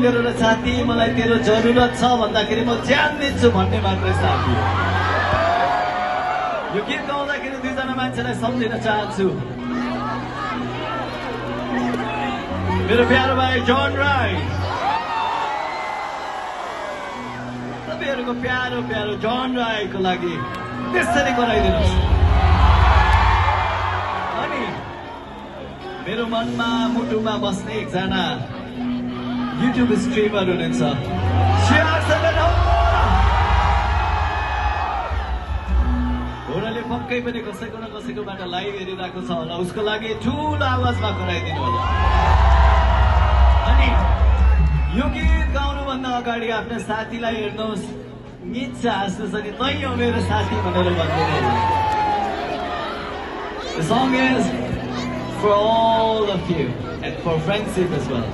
गरेर साथी मलाई तेरो जरुरत छ भन्दाखेरि म ज्यान दिन्छु भन्ने मात्रै साथी। यो गीत गाउँदाखेरि दुईजना मान्छेलाई सम्झिन चाहन्छु। मेरो प्यारो भाइ जन राई, तपाईँहरूको प्यारो प्यारो जन राईको लागि त्यसरी गराइदिनुहोस्। अनि मेरो मनमा मुटुमा बस्ने एकजना युट्युब स्ट्रिमर हुनुहुन्छ, घोडाले पक्कै पनि कसैको न कसैकोबाट लाइभ हेरिरहेको छ होला, उसको लागि ठुलो आवाजमा गराइदिनु होला। अनि यो गीत गाउनुभन्दा अगाडि आफ्नो साथीलाई हेर्नुहोस्, निच्छ हाँस्नुहोस् अनि तै हो मेरो साथी भनेर भन्दैन। The song is for all of you and for friendship as well.